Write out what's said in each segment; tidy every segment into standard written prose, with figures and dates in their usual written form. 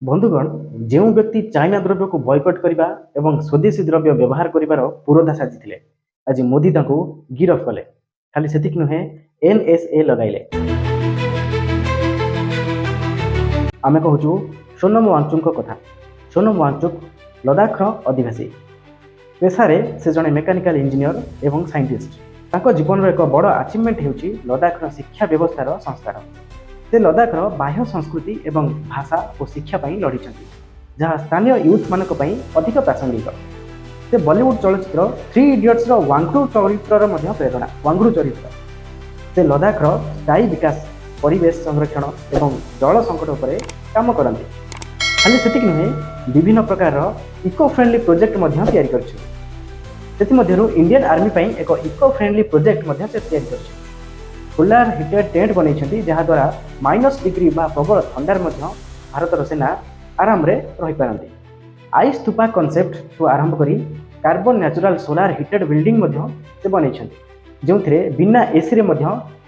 ବନ୍ଧୁଗଣ, ଯେଉଁ ବ୍ୟକ୍ତି ଚାଇନା ଦ୍ରବ୍ୟକୁ ବୟକଟ୍ କରିବା ଏବଂ ସ୍ୱଦେଶୀ ଦ୍ରବ୍ୟ ବ୍ୟବହାର କରିବାର ପୁରୋଧା ସାଜିଥିଲେ, ଆଜି ମୋଦି ତାଙ୍କୁ ଗିରଫ କଲେ। ଖାଲି ସେତିକି ନୁହେଁ, ଏନ୍ଏସ୍ଏ ଲଗାଇଲେ। ଆମେ କହୁଛୁ ସୋନମ ୱାଙ୍ଗଚୁକଙ୍କ କଥା। ସୋନମ ୱାଙ୍ଗଚୁକ ଲଦାଖର ଅଧିବାସୀ। ପେଶାରେ ସେ ଜଣେ ମେକାନିକାଲ ଇଞ୍ଜିନିୟର ଏବଂ ସାଇଣ୍ଟିଷ୍ଟ। ତାଙ୍କ ଜୀବନର ଏକ ବଡ଼ ଆଚିଭମେଣ୍ଟ ହେଉଛି ଲଦାଖର ଶିକ୍ଷା ବ୍ୟବସ୍ଥାର ସଂସ୍କାର। ସେ ଲଦାଖର ବାହ୍ୟ ସଂସ୍କୃତି ଏବଂ ଭାଷା ଓ ଶିକ୍ଷା ପାଇଁ ଲଢ଼ିଛନ୍ତି, ଯାହା ସ୍ଥାନୀୟ ୟୁଥମାନଙ୍କ ପାଇଁ ଅଧିକ ପ୍ରାସଙ୍ଗିକ। ସେ ବଲିଉଡ ଚଳଚ୍ଚିତ୍ର ଥ୍ରୀ ଇଡିୟଟ୍ସର ୱାଙ୍ଗଡୁ ଚରିତ୍ରର ମଧ୍ୟ ପ୍ରେରଣା। ୱାଙ୍ଗଡୁ ଚରିତ୍ର। ସେ ଲଦାଖର ସ୍ଥାୟୀ ବିକାଶ, ପରିବେଶ ସଂରକ୍ଷଣ ଏବଂ ଜଳ ସଙ୍କଟ ଉପରେ କାମ କରନ୍ତି। ଖାଲି ସେତିକି ନୁହେଁ, ବିଭିନ୍ନ ପ୍ରକାରର ଇକୋ ଫ୍ରେଣ୍ଡଲି ପ୍ରୋଜେକ୍ଟ ମଧ୍ୟ ତିଆରି କରିଛନ୍ତି। ସେଥିମଧ୍ୟରୁ ଇଣ୍ଡିଆନ୍ ଆର୍ମି ପାଇଁ ଏକ ଇକୋ ଫ୍ରେଣ୍ଡଲି ପ୍ରୋଜେକ୍ଟ ମଧ୍ୟ ସେ ତିଆରି କରିଛନ୍ତି। ସୋଲାର ହିଟେଡ୍ ଟେଣ୍ଟ ବନେଇଛନ୍ତି, ଯାହାଦ୍ୱାରା ମାଇନସ୍ ଡିଗ୍ରୀ ବା ପ୍ରବଳ ଥଣ୍ଡାରେ ମଧ୍ୟ ଭାରତର ସେନା ଆରାମରେ ରହିପାରନ୍ତି। ଆଇସ୍ ସ୍ତୁପା କନସେପ୍ଟଠୁ ଆରମ୍ଭ କରି carbon natural solar heated building ମଧ୍ୟ ସେ ବନେଇଛନ୍ତି, ଯେଉଁଥିରେ ବିନା ଏସିରେ ମଧ୍ୟ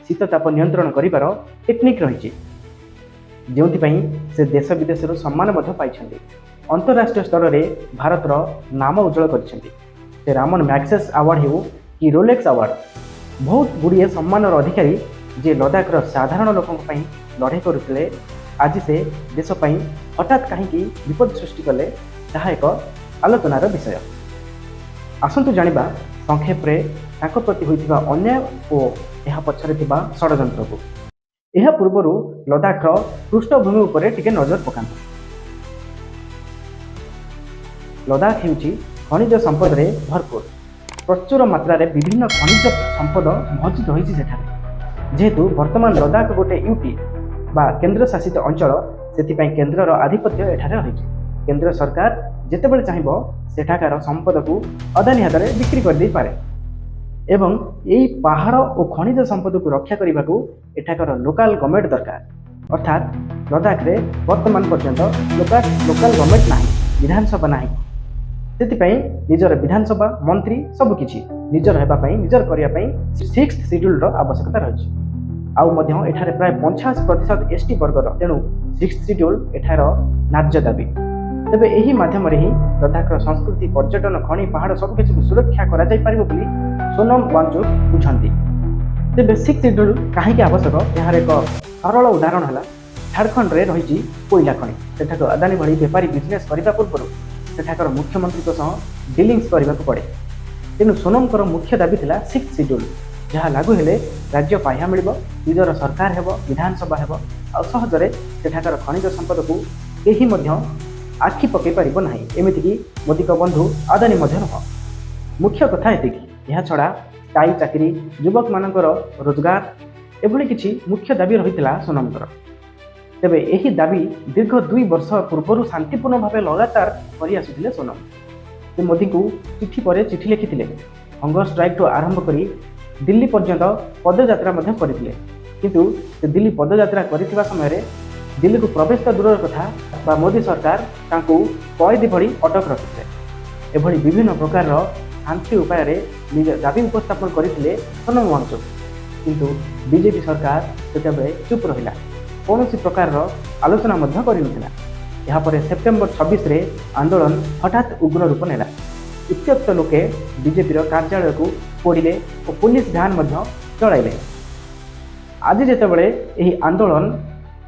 ଶୀତ ତାପ ନିୟନ୍ତ୍ରଣ କରିବାର ଟେକ୍ନିକ୍ ରହିଛି, ଯେଉଁଥିପାଇଁ ସେ ଦେଶ ବିଦେଶରୁ ସମ୍ମାନ ମଧ୍ୟ ପାଇଛନ୍ତି। ଅନ୍ତରାଷ୍ଟ୍ରୀୟ ସ୍ତରରେ ଭାରତର ନାମ ଉଜ୍ଜଳ କରିଛନ୍ତି। ସେ ରାମନ ମ୍ୟାଗ୍ସେସେ ଆୱାର୍ଡ଼ ହେଉ କି ରୋଲେକ୍ସ ଆୱାର୍ଡ଼, ବହୁତ ଗୁଡ଼ିଏ ସମ୍ମାନର ଅଧିକାରୀ। ଯିଏ ଲଦାଖର ସାଧାରଣ ଲୋକଙ୍କ ପାଇଁ ଲଢ଼େଇ କରୁଥିଲେ, ଆଜି ସେ ଦେଶ ପାଇଁ ହଠାତ୍ କାହିଁକି ବିପଦ ସୃଷ୍ଟି କଲେ, ତାହା ଏକ ଆଲୋଚନାର ବିଷୟ। ଆସନ୍ତୁ ଜାଣିବା ସଂକ୍ଷେପରେ ତାଙ୍କ ପ୍ରତି ହୋଇଥିବା ଅନ୍ୟାୟ ଓ ଏହା ପଛରେ ଥିବା ଷଡ଼ଯନ୍ତ୍ରକୁ। ଏହା ପୂର୍ବରୁ ଲଦାଖର ପୃଷ୍ଠଭୂମି ଉପରେ ଟିକେ ନଜର ପକାନ୍ତୁ। ଲଦାଖ ହେଉଛି ଖଣିଜ ସମ୍ପଦରେ ଭରପୁର। ପ୍ରଚୁର ମାତ୍ରାରେ ବିଭିନ୍ନ ଖଣିଜ ସମ୍ପଦ ମହଜୁଦ ରହିଛି ସେଠାରେ। ଯେହେତୁ ବର୍ତ୍ତମାନ ଲଦାଖ ଗୋଟେ ୟୁଟି ବା କେନ୍ଦ୍ରଶାସିତ ଅଞ୍ଚଳ, ସେଥିପାଇଁ କେନ୍ଦ୍ରର ଆଧିପତ୍ୟ ଏଠାରେ ରହିଛି। କେନ୍ଦ୍ର ସରକାର ଯେତେବେଳେ ଚାହିଁବ, ସେଠାକାର ସମ୍ପଦକୁ ଅଦାନୀ ହାତରେ ବିକ୍ରି କରିଦେଇପାରେ ଏବଂ ଏଇ ପାହାଡ଼ ଓ ଖଣିଜ ସମ୍ପଦକୁ ରକ୍ଷା କରିବାକୁ ଏଠାକାର ଲୋକାଲ ଗଭର୍ଣ୍ଣମେଣ୍ଟ ଦରକାର। ଅର୍ଥାତ୍ ଲଦାଖରେ ବର୍ତ୍ତମାନ ପର୍ଯ୍ୟନ୍ତ ଲୋକାଲ ଗଭର୍ଣ୍ଣମେଣ୍ଟ ନାହିଁ, ବିଧାନସଭା ନାହିଁ। ସେଥିପାଇଁ ନିଜର ବିଧାନସଭା, ମନ୍ତ୍ରୀ ସବୁକିଛି ନିଜର ହେବା ପାଇଁ, ନିଜର କରିବା ପାଇଁ ସିକ୍ସ ସିଡ୍ୟୁଲର ଆବଶ୍ୟକତା ରହିଛି। ଆଉ ମଧ୍ୟ ଏଠାରେ ପ୍ରାୟ 85% ଏସ୍ ଟି ବର୍ଗର, ତେଣୁ ସିକ୍ସ ସିଡ୍ୟୁଲ ଏଠାର ନ୍ୟାଯ୍ୟ ଦାବି। ତେବେ ଏହି ମାଧ୍ୟମରେ ହିଁ ଲଦାଖର ସଂସ୍କୃତି, ପର୍ଯ୍ୟଟନ, ଖଣି, ପାହାଡ଼ ସବୁକିଛିକୁ ସୁରକ୍ଷା କରାଯାଇପାରିବ ବୋଲି ସୋନମ ୱାଙ୍ଗଚୁକ ବୁଝନ୍ତି। ତେବେ ସିକ୍ସ ସିଡ୍ୟୁଲ କାହିଁକି ଆବଶ୍ୟକ, ଏହାର ଏକ ସରଳ ଉଦାହରଣ ହେଲା ଝାଡ଼ଖଣ୍ଡରେ ରହିଛି କୋଇଲା ଖଣି। ସେଠାକୁ ଅଦାନୀ ଭଳି ବେପାରୀ ବିଜନେସ୍ କରିବା ପୂର୍ବରୁ ସେଠାକାର ମୁଖ୍ୟମନ୍ତ୍ରୀଙ୍କ ସହ ଡିଲିଂସ୍ କରିବାକୁ ପଡ଼େ। ତେଣୁ ସୋନମଙ୍କର ମୁଖ୍ୟ ଦାବି ଥିଲା ସିକ୍ସ ସିଡ୍ୟୁଲ, ଯାହା ଲାଗୁ ହେଲେ ରାଜ୍ୟ ପାହ୍ୟା ମିଳିବ, ନିଜର ସରକାର ହେବ, ବିଧାନସଭା ହେବ ଆଉ ସହଜରେ ସେଠାକାର ଖଣିଜ ସମ୍ପଦକୁ କେହି ମଧ୍ୟ ଆଖି ପକାଇ ପାରିବ ନାହିଁ, ଏମିତିକି ମୋଦିଙ୍କ ବନ୍ଧୁ ଅଦାନୀ ମଧ୍ୟ ନୁହଁ। ମୁଖ୍ୟ କଥା ଏତିକି। ଏହା ଛଡ଼ା ସ୍ଥାୟୀ ଚାକିରି, ଯୁବକମାନଙ୍କର ରୋଜଗାର, ଏଭଳି କିଛି ମୁଖ୍ୟ ଦାବି ରହିଥିଲା ସୋନମଙ୍କର। ତେବେ ଏହି ଦାବି ଦୀର୍ଘ 2 ବର୍ଷ ପୂର୍ବରୁ ଶାନ୍ତିପୂର୍ଣ୍ଣ ଭାବେ ଲଗାତାର କରି ଆସୁଥିଲେ ସୋନମ। ସେ ମୋଦିଙ୍କୁ ଚିଠି ପରେ ଚିଠି ଲେଖିଥିଲେ। ହଙ୍ଗର ଷ୍ଟ୍ରାଇକ୍ଠୁ ଆରମ୍ଭ କରି ଦିଲ୍ଲୀ ପର୍ଯ୍ୟନ୍ତ ପଦଯାତ୍ରା ମଧ୍ୟ କରିଥିଲେ। କିନ୍ତୁ ସେ ଦିଲ୍ଲୀ ପଦଯାତ୍ରା କରିଥିବା ସମୟରେ ଦିଲ୍ଲୀକୁ ପ୍ରବେଶ ତ ଦୂରର କଥା ବା ମୋଦି ସରକାର ତାଙ୍କୁ କଏଦୀ ଭଳି ଅଟକ ରଖିଥିଲେ। ଏଭଳି ବିଭିନ୍ନ ପ୍ରକାରର ଶାନ୍ତି ଉପାୟରେ ନିଜ ଦାବି ଉପସ୍ଥାପନ କରିଥିଲେ ସୋନମ ୱାଙ୍ଗଚୁକ। କିନ୍ତୁ ବିଜେପି ସରକାର ସେତେବେଳେ ଚୁପ୍ ରହିଲା, କୌଣସି ପ୍ରକାରର ଆଲୋଚନା ମଧ୍ୟ କରିନଥିଲା। ଏହାପରେ ସେପ୍ଟେମ୍ବର 26ରେ ଆନ୍ଦୋଳନ ହଠାତ୍ ଉଗ୍ର ରୂପ ନେଲା। ଉତ୍ତ୍ୟକ୍ତ ଲୋକେ ବିଜେପିର କାର୍ଯ୍ୟାଳୟକୁ ପୋଡ଼ିଲେ ଓ ପୋଲିସ ଭ୍ୟାନ୍ ମଧ୍ୟ ଜଳାଇଲେ। ଆଜି ଯେତେବେଳେ ଏହି ଆନ୍ଦୋଳନ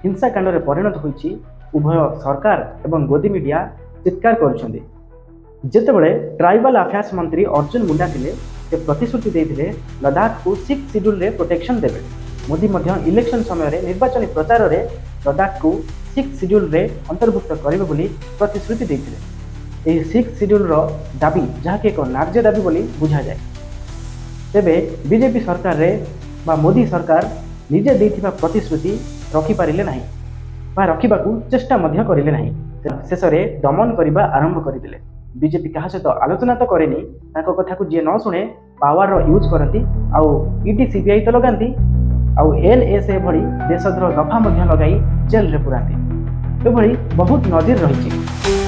ହିଂସାକାଣ୍ଡରେ ପରିଣତ ହୋଇଛି, ଉଭୟ ସରକାର ଏବଂ ଗୋଦି ମିଡ଼ିଆ ଚିତ୍କାର କରୁଛନ୍ତି। ଯେତେବେଳେ ଟ୍ରାଇବାଲ ଆଫେୟାର୍ସ ମନ୍ତ୍ରୀ ଅର୍ଜୁନ ମୁଣ୍ଡା ଥିଲେ, ସେ ପ୍ରତିଶ୍ରୁତି ଦେଇଥିଲେ ଲଦାଖକୁ ସିକ୍ସ ସିଡ୍ୟୁଲରେ ପ୍ରୋଟେକ୍ସନ୍ ଦେବେ। ମୋଦି ମଧ୍ୟ ଇଲେକ୍ସନ ସମୟରେ ନିର୍ବାଚନୀ ପ୍ରଚାରରେ ଲଦାଖକୁ ସିକ୍ସ ସିଡ୍ୟୁଲରେ ଅନ୍ତର୍ଭୁକ୍ତ କରିବେ ବୋଲି ପ୍ରତିଶ୍ରୁତି ଦେଇଥିଲେ। ଏହି ସିକ୍ସ ସିଡ୍ୟୁଲର ଦାବି, ଯାହାକି ଏକ ନ୍ୟାଯ୍ୟ ଦାବି ବୋଲି ବୁଝାଯାଏ, ତେବେ ବିଜେପି ସରକାରରେ ବା ମୋଦି ସରକାର ନିଜେ ଦେଇଥିବା ପ୍ରତିଶ୍ରୁତି ରଖିପାରିଲେ ନାହିଁ ବା ରଖିବାକୁ ଚେଷ୍ଟା ମଧ୍ୟ କରିଲେ ନାହିଁ। ଶେଷରେ ଦମନ କରିବା ଆରମ୍ଭ କରିଦେଲେ। ବିଜେପି କାହା ସହିତ ଆଲୋଚନା ତ କରେନି, ତାଙ୍କ କଥାକୁ ଯିଏ ନ ଶୁଣେ ପାୱାରର ୟୁଜ୍ କରନ୍ତି ଆଉ ଇଡି, ସିବିଆଇ ତ ଲଗାନ୍ତି ଆଉ ଏନ୍ଏସ୍ଏ ଭଳି ଦେଶଦ୍ରୋହ ଦଫା ମଧ୍ୟ ଲଗାଇ ଜେଲରେ ପୁରାନ୍ତି। ଏଭଳି ବହୁତ ନଜିର ରହିଛି।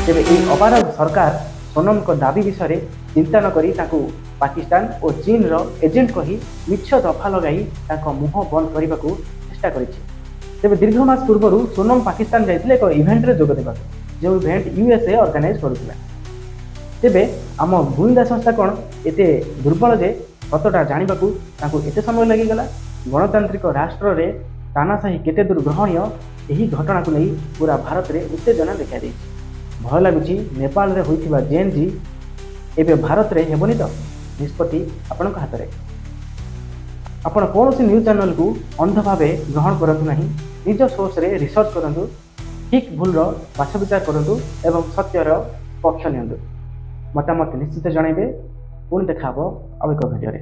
ତେବେ ଏହି ଅପାରଗ ସରକାର ସୋନମଙ୍କ ଦାବି ବିଷୟରେ ଚିନ୍ତା ନ କରି ତାଙ୍କୁ ପାକିସ୍ତାନ ଓ ଚୀନର ଏଜେଣ୍ଟ କହି ମିଛ ଦଫା ଲଗାଇ ତାଙ୍କ ମୁହଁ ବନ୍ଦ କରିବାକୁ ଚେଷ୍ଟା କରିଛି। ତେବେ ଦୀର୍ଘ ମାସ ପୂର୍ବରୁ ସୋନମ ପାକିସ୍ତାନ ଯାଇଥିଲେ ଏକ ଇଭେଣ୍ଟରେ ଯୋଗ ଦେବାକୁ। ଯେଉଁ ଇଭେଣ୍ଟ ୟୁଏସ୍ଏ ଅର୍ଗାନାଇଜ୍ କରୁଥିଲା। ତେବେ ଆମ ଗୁଇନ୍ଦା ସଂସ୍ଥା କ'ଣ ଏତେ ଦୁର୍ବଳ ଯେ ସତଟା ଜାଣିବାକୁ ତାଙ୍କୁ ଏତେ ସମୟ ଲାଗିଗଲା? ଗଣତାନ୍ତ୍ରିକ ରାଷ୍ଟ୍ରରେ ତାନାଶାହୀ କେତେ ଦୂର ଗ୍ରହଣୀୟ? ଏହି ଘଟଣାକୁ ନେଇ ପୁରା ଭାରତରେ ଉତ୍ତେଜନା ଦେଖାଦେଇଛି। ଭୟ ଲାଗୁଛି, ନେପାଳରେ ହୋଇଥିବା ଜେଏନଜି ଏବେ ଭାରତରେ ହେବନି ତ? ନିଷ୍ପତ୍ତି ଆପଣଙ୍କ ହାତରେ। ଆପଣ କୌଣସି ନ୍ୟୁଜ୍ ଚ୍ୟାନେଲକୁ ଅନ୍ଧ ଭାବେ ଗ୍ରହଣ କରନ୍ତୁ ନାହିଁ। ନିଜ ସୋର୍ସରେ ରିସର୍ଚ୍ଚ କରନ୍ତୁ, ଠିକ୍ ଭୁଲର ବାଛ ବିଚାର କରନ୍ତୁ ଏବଂ ସତ୍ୟର ପକ୍ଷ ନିଅନ୍ତୁ। ମତାମତ ନିଶ୍ଚିତ ଜଣାଇବେ। ପୁଣି ଦେଖା ହେବ ଆଉ ଏକ ଭିଡ଼ିଓରେ।